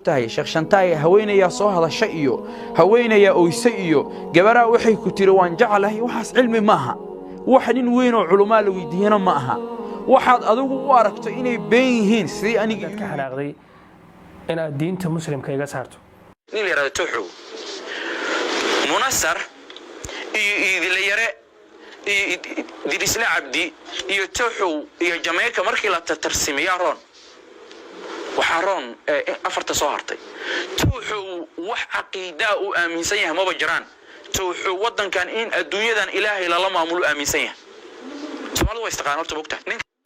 Tahay Sheekh Shantaay, haweenayaa soo hadasha iyo haweenayaa oyse iyo gabaraa waxay ku tiri waan jeclahay. Waxaas cilmi maaha, wax nin weyn oo culummaa la weydiiyana ma aha. Waxaad adigu u aragto inay been yihiin sidii aniga ka xanaaqday inaad diinta Muslimka iga saarto. Nin la yidhahdo Tuxu Munasar iyo Iidilayare iyo Dirisle Cabdi iyo Tuxu iyo Jamaica markii la tartarsimiyaa roon, waxaa roon afarta soo hartay. Tuuxu wax caqiidaa uu aaminsan yahay maba jiraan. Tuuxu waddankan in adduunyadan Ilaahay lala maamulo aaminsan yahay. Soomalidu waa istaqaan horta, mogta.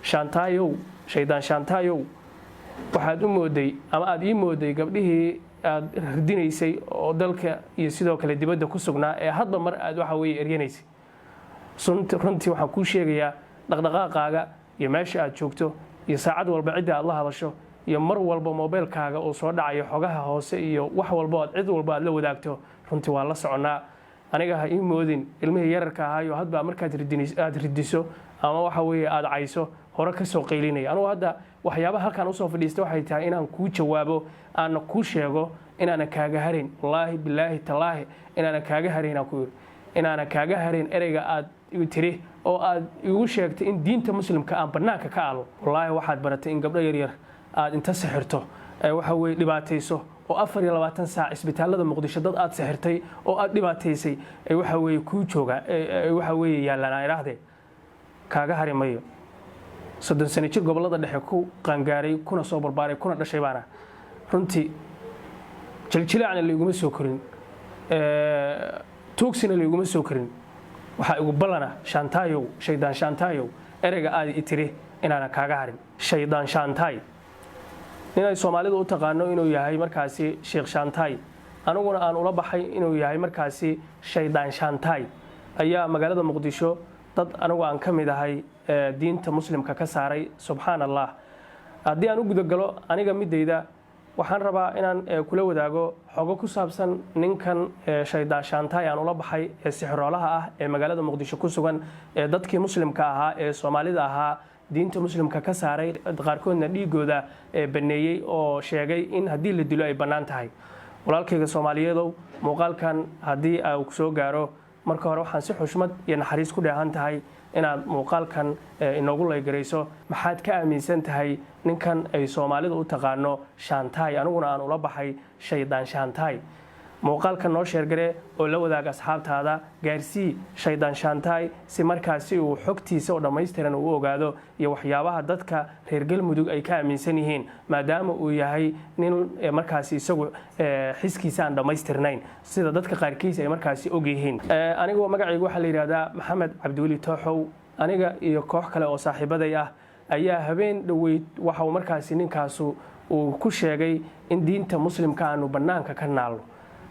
Shaantaayow, Shaydaan Shaantaayow, waxaad u mooday ama aad ii mooday gabdhihii aad ridinaysay oo dalka iyo sidoo kale dibadda ku sugnaa ee hadba mar aad waxa weeye eryanaysay. Runtii waxaan kuu sheegayaa dhaqdhaqaaqaaga iyo meesha aad joogto iyo saacad walba cidda aad la hadasho iyo mar walba moobeelkaaga uu soo dhacayo xogaha hoose iyo wax walba aad cid walba aad la wadaagto. Runtii waan la soconnaa. Aniga ha ii moodin ilmihii yararka ahaayo hadba markaad aad ridiso ama waxa weeye aad cayso hore ka soo qaylinaya. Anugu hadda waxyaabaha halkaan usoo fadhiista waxay tahay inaan kuu jawaabo, aana kuu sheego inaanan kaaga harayn. Wallaahi, bilaahi, tallaahi, inaanan kaaga harayn. Aan ku yiri inaanan kaaga harayn ereyga aad tiri oo aad igu sheegtay in diinta Muslimka aan bannaanka ka alo. Wallaahi, waxaad baratay in gabdho yaryar aad inta sixirto, waxa weye dhibaatayso, oo 24 saac isbitaalada Muqdisho dad aad sixirtay oo aad dhibaataysay ay waxa weye kuu jooga, waxa weeye yaallaan. Aan idhaahdee, kaaga hari mayo. 30 sano jir gobollada dhexe ku qaangaaray, kuna soo barbaaray, kuna dhashay baana. Runtii jiljilaacna laiguma soo korin, tuugsina laiguma soo korin. Waxaa igu ballana, Shaantaayow, Shaydaan Shaantaayow, ereyga aad i tiri inaanan kaaga harin. Shaydaan Shaantaay, inay Soomaalidu u taqaano inuu yahay markaasi Sheekh Shaantaay, aniguna aan ula baxay inuu yahay markaasi Shaydaan Shaantaay, ayaa magaalada Muqdisho dad anigu aan ka mid ahay diinta Muslimka ka saaray. Subxaan Allah. Haddii aan u gudagalo aniga midayda, waxaan rabaa inaan kula wadaago xogo ku saabsan ninkan Shaydaan Shaantaay aan ula baxay ee sixiroolaha ah ee magaalada Muqdisho ku sugan, ee dadkii Muslimka ahaa ee Soomaalida ahaa diinta Muslimka ka saaray, qaarkoodna dhiigooda baneeyey oo sheegay in haddii la dilo ay bannaan tahay. Walaalkayga Soomaaliyeedow, muuqaalkan haddii uu soo gaaro, marka hore waxaan si xushmad iyo naxariis ku dheehan tahay inaad muuqaalkan inoogu laygarayso. Maxaad ka aaminsan tahay ninkan ay Soomaalidu u taqaano Shaantaay, aniguna aan ula baxay Shaydaan Shaantaay? Muuqaalkan noo share garee oo la wadaag asxaabtaada. Gaarsii Shaydaan Shaantaay si markaasi uu xogtiisa oo dhammaystiran uu ogaado iyo waxyaabaha dadka reer Galmudug ay ka aaminsan yihiin, maadaama uu yahay nin markaasi isagu xiskiisa aan dhammaystirnayn, sida dadka qaarkiis ay markaasi og yihiin. Anigu magacaygu waxaa la yidhahdaa Maxamed Cabdiweli Tooxow. Aniga iyo koox kale oo saaxiibaday ah ayaa habeen dhoweyd waxa uu markaasi ninkaasu uu ku sheegay in diinta Muslimka aanu bannaanka ka naalno.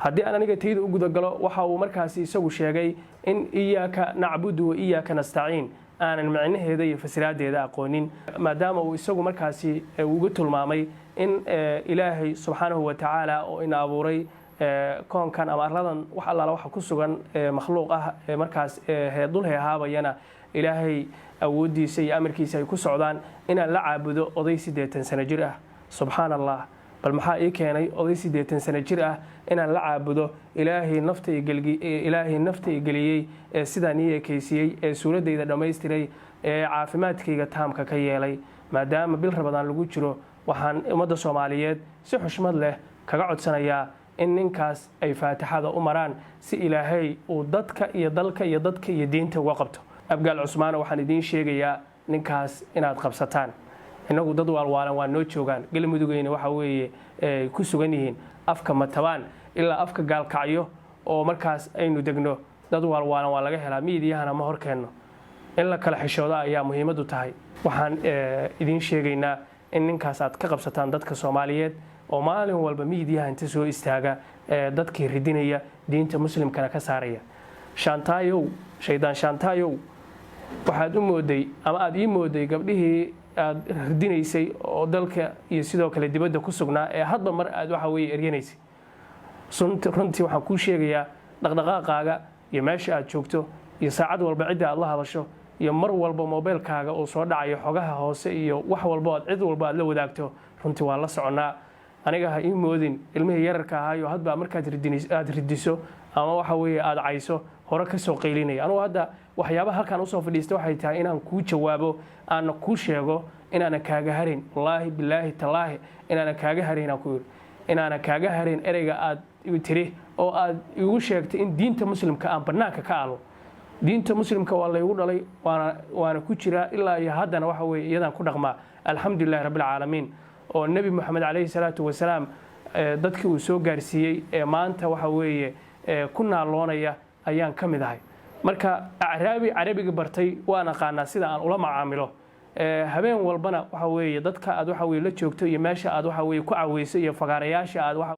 Haddii aan aniga tayda u gudagalo, waxa uu markaasi isagu sheegay in "iyaaka nacbudu wa iyaaka nastaciin" aanan micnaheeda iyo fasiraadeeda aqoonin, maadaama uu isagu markaasi uga tilmaamay in Ilaahay subxaanahu wa tacaala oo ina abuuray koonkan ama arladan, wax allaala waxa ku sugan makhluuq ah markaas dul heehaabayana Ilaahay awooddiisa iyo amarkiisa ay ku socdaan, inaan la caabudo oday 80 sano jir ah. Subxaan Allah. Bal maxaa ii keenay oday 80 sano jir ah inaan la caabudo Ilaahay nafta i geliyey, ee sidaan ii ekaysiiyey, ee suuraddayda dhammaystiray, ee caafimaadkayga taamka ka yeelay? Maadaama bil Rabadaan lagu jiro, waxaan ummadda Soomaaliyeed si xushmad leh kaga codsanayaa in ninkaas ay faatixada u maraan si Ilaahay uu dadka iyo dalka iyo dadka iyo diinta uga qabto. Abgaal Cusmaana, waxaan idiin sheegayaa ninkaas inaad qabsataan. Innagu dad waalwaalan waa noo joogaan. Galmudugeyna waxa weeye ku sugan yihiin afka Matabaan ilaa afka Gaalkacyo oo markaas aynu degno. Dad waalwaalan waa laga helaa, miidiyahana ma horkeenno. In la kala xishooda ayaa muhiimaddu tahay. Waxaan idiin sheegaynaa in ninkaas aad ka qabsataan dadka Soomaaliyeed oo maalin walba miidiyaha inta soo istaaga dadkii ridinaya, diinta Muslimkana ka saaraya. Shaantaayow, Shaydaan Shaantaayow, waxaad u mooday ama aad ii mooday gabdhihii aad ridinaysay oo dalka iyo sidoo kale dibadda ku sugnaa ee hadba mar aad waxa weeye eryanaysay. Runtii waxaan kuu sheegayaa dhaqdhaqaaqaaga iyo meesha aad joogto iyo saacad walba cidda aad la hadasho iyo mar walba moobeelkaaga uu soo dhacayo xogaha hoose iyo wax walba aad cid walba aad la wadaagto. Runtii waan la soconnaa. Aniga ha ii moodin ilmihii yararka ahaayo hadba markaad aad ridiso ama waxa weeye aad cayso hore ka soo qaylinaya. Anugu hadda waxyaabaha halkaan usoo fadhiista waxay tahay inaan kuu jawaabo, aana kuu sheego inaanan kaaga harin. Wallaahi, bilaahi, tallaahi, inaanan kaaga harin aan ku yidhi, inaanan kaaga harin ereyga aad tiri oo aad igu sheegtay in diinta Muslimka aan bannaanka ka alo. Diinta Muslimka waa laygu dhalay, waana ku jiraa ilaa iyo haddana. Waxa weye iyadaan ku dhaqmaa, alxamdulilahi rabbilcaalamiin, oo Nebi Moxamed calayhi salaatu wasalaam dadkii uu soo gaarsiiyey ee maanta waxa weeye ku naaloonaya ayaan ka mid ahay. Marka Acraabi Carabiga bartay waan aqaanaa sida aan ula macaamilo. Habeen walbana waxa weeye dadka aad waxa weye la joogto iyo meesha aad waxa weye ku caweyso iyo fagaarayaasha aad waxa